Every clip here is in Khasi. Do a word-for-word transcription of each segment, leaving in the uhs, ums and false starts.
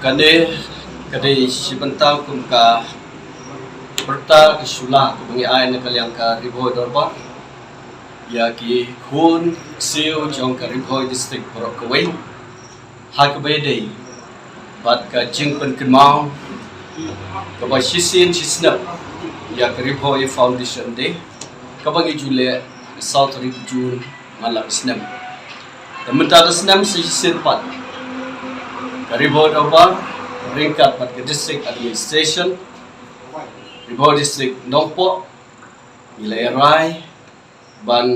Kane ka dei shi bynta kum ka pyrta ka shula kaba ngi ai na ka liang ka Ri Bhoi Dorbar ïa ki khun ksiew jong ka Ri Bhoi District baroh kawei. Ha kaba ïadei bad ka jingpynkynmaw kaba shisien shisnem ïa ka Ri Bhoi Foundation Day kaba ngi ju leh ha ka saw tarik June man la ka snem. Te mynta ka snem sa shisien pat ka Ri Bhoi Dorbar ryngkat bad ka District Administration Ri Bhoi District Nongpoh ngi la ïarai ban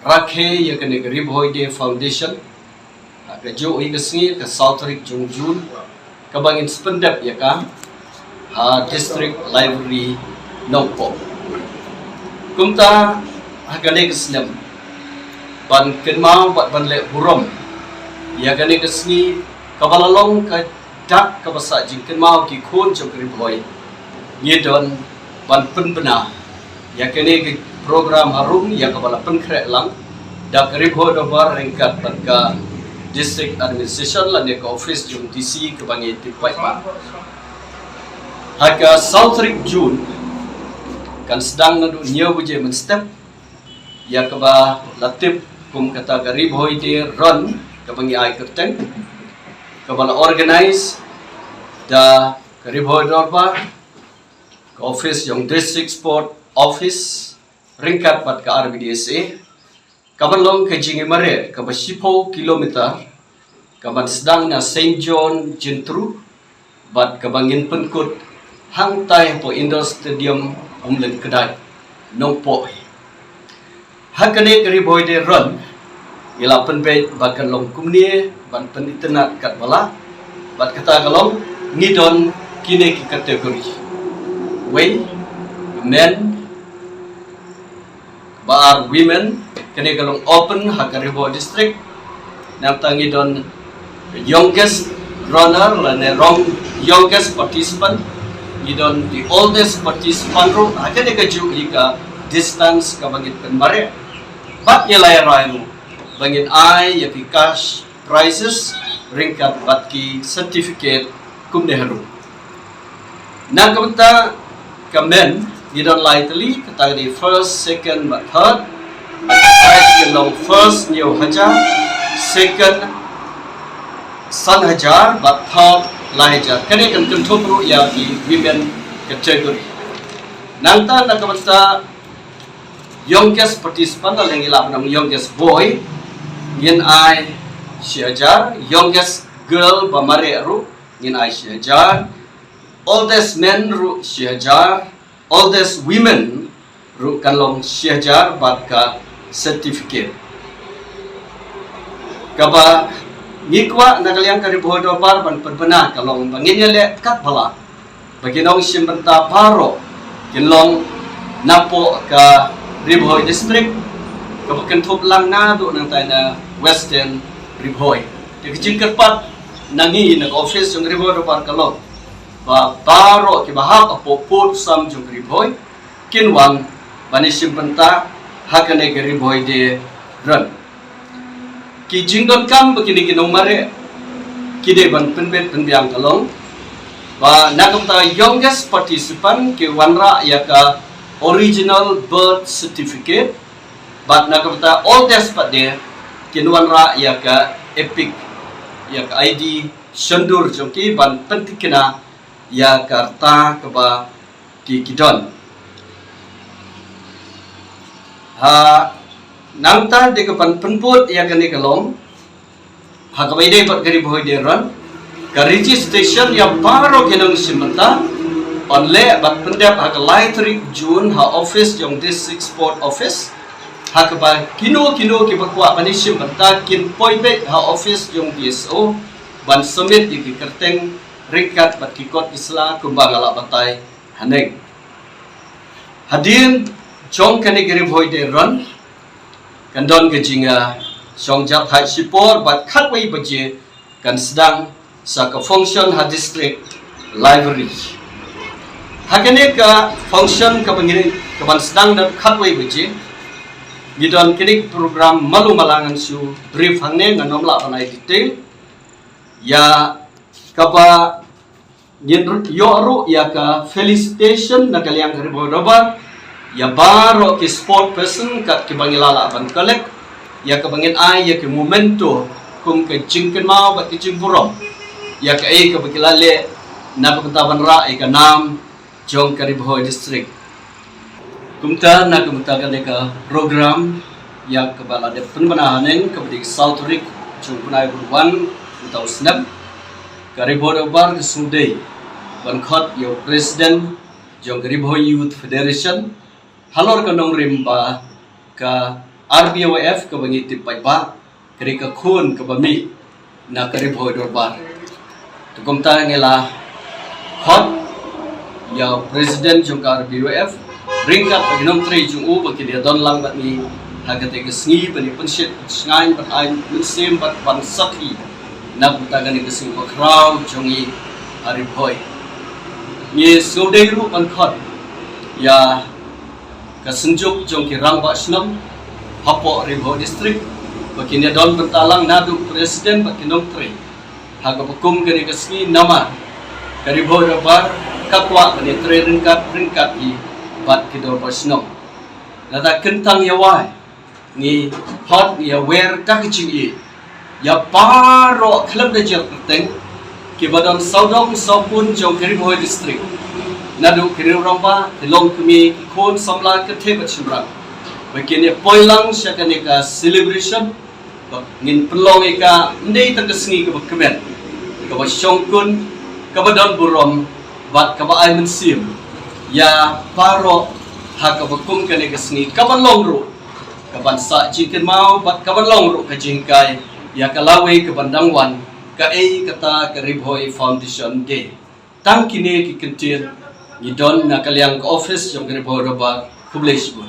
rakhe ïa kane ka Ri Bhoi Day Foundation ha kajuh hi ka sngi, ka saw tarik jong June, kaba ngin sa pyndep ïa ka ha District Library Nongpoh. Kumta ha kane ka snem ban kynmaw bad ban leh burom ïa kane ka sngi kaba la long ka dak kaba sah jingkynmaw ki khun jong ka Ri Bhoi, ngi don ban pynbna ïa kane ka program harum ïa kaba la pynkhreh lang da ka Ri Bhoi Dorbar ryngkat bad ka District Administration lane ka office jong D C kaba ngi tip paidbah. Ha ka saw tarik June kan sdang naduh hynñiew baje mynstep ïa kaba la tip kum kata ka Ri Bhoi Day Run kaba ngi ai kyrteng, kaba la organise da ka Ri Bhoi Dorbar, ka office jong District Sport Office ryngkat bad ka R B D S A, kaba long ka jingïamareh kaba shiphew kilometer, kaban sdang na Saint John Jyntru bad kaba ngin pynkut hangtai hapoh Indoor Stadium Umlyngkdai, Nongpoh. Ha kane ka Ri Bhoi Day Run ngi la pynbeit ba kan long kumne ban pynitynnad katba lah bad kata ka long ngi don kine ki category. Wei, men, ba ar women, kane ka long open ha ka Ri Bhoi District. Nangta ngi don youngest runner lane rong youngest participant, ngi don the oldest participant ruh ha kane kajuh hi ka distance kaba ngin pynmareh. Bad ngi la ïarai ruh ba ngin ai ïa ki cash prizes ryngkat bad ki certificate kumne harum. Na ka bynta ka men ngi don lai tylli, kata ka dei first, second bad third. Prize ka long first hynñiew hajar, second san hajar bad third lai hajar. Kane kan kynthup ruh ïa ki women category. Nangta na ka bynta youngest participant lane ngi lah ban ong youngest boy ngin ai shi hajar, youngest girl ba mareh ruh ngin ai shi hajar, oldest men ruh shi hajar, oldest women ruh kan long shi hajar bad ka certificate. Kaba ngi kwah na ka liang ka Ri Bhoi Dorbar ban pynbna ka long ba ngin ïaleh katba lah ba ki nongshim bynta baroh kin long napoh ka Ri Bhoi District kaba kynthup lang naduh nangtai na Western Ri Bhoi. Te ka jingkyrpad na ngi na ka office jong Ri Bhoi Dorbar ka long ba baroh kiba hap hapoh pud sam jong ka Ri Bhoi kin wan ban ïashim bynta ha kane ka Ri Bhoi Day Run. Ki jingdonkam ba kine ki nongmareh ki dei ban pynbeit pynbiang ka long ba na ka bynta youngest participant ki wanrah ïa ka original birth certificate, bad na ka bynta oldest pat de kin wanrah ïa ka EPIC, ïa ka I D shondur jong ki ban pynthikna ïa ka rta kaba ki, ki don. Ha, nangta de ka ban pynbud ïa kane ka long ha kaba ïadei bad ka Ri Bhoi Day Run, ka registration ïa baroh ki nongshim bynta yn leh bad pyndep ha ka lai tarik June ha office jong District Sport Office. Ha kaba kino kino kiba kwah ban ïashim bynta kin poi beit ha office jong D S O ban submit ïa ki kyrteng ryngkat bad ki kot ki sla kumba nga la batai haneng. Hadien jong kane ka Ri Bhoi Day Run kan don ka jingïashong jingthait shipor bad khatwei baje kan sdang sa ka function ha District Library. Ha kane ka function kaba ngi, kaban sdang da khatwei baje, ngi don kine ki program malu mala, ngan shu brief hangne, ngan ym lah ban ai detail. Ïa kaba Ngin ïoh ruh ïa ka felicitation na ka liang ka Ri Bhoi Dorbar ïa baroh ki sport person kat kiba ngi la lah ban collect, ïa kaba ngin ai ïa ki memento kum ka jingkynmaw bad ka jingburom ïa kaei kaba ki la leh na ka bynta ban rah ïa ka nam jong ka Ri Bhoi District. Kumta na ka bynta kane ka program ïa kaba la dep pynbna haneng, kaba dei ka saw tarik jong u bnai ba wan mynta u snem, ka Ri Bhoi Dorbar ka sngewdei ban khot ïa u President jong ka Ri Bhoi Youth Federation halor ka nongrim ba ka R B Y F kaba ngi tip paidbah ka dei ka khun kaba mih na ka Ri Bhoi Dorbar. Te kumta ngi la khot ïa u President jong ka R B Y F ryngkat bad ki nongtrei jong u ba kin ïa don lang bad ngi ha kata ka sngi ban ïa pynshit pynshngaiñ, ban ai mynsiem bad ban sakhi na ka bynta kane ka sngi bakhraw jong ngi ha Ri Bhoi. Ngi sngewdei ruh ban khot ïa ka synjuk jong ki rangbah shnong hapoh Ri Bhoi District ba kin ïa don bynta lang naduh President bad ki nongtrei ha kaba kum kane ka sngi, namar ka Ri Bhoi Dorbar ka kwah ban ïa trei ryngkat ryngkat hi bad ki dorbar shnong. Lada kyntang ïa wai, ngi khot ïa wer da ka jingïeit ïa baroh khlem da jer kyrteng kiba don sawdong sawpun jong ka Ri Bhoi District, naduh ki riew rangbah, ki longkmie, ki khun samla, kynthei bad shynrang, ba kin ïa poi lang sha kane ka celebration ba ngin pynlong ïa ka ym dei tang ka sngi kaba kmen, kaba shongkun, kaba don burom bad kaba ai mynsiem ïa baroh ha kaba kum kane ka sngi, kaban long ruh kaban sah jingkynmaw bad kaban long ruh ka jinghikai ïa ka lawei kaban dang wan, kaei kata ka Ri Bhoi Foundation Day. Tang kine ki kyntien ngi don na ka liang ka office jong ka Ri Bhoi Dorbar. Khublei shibun.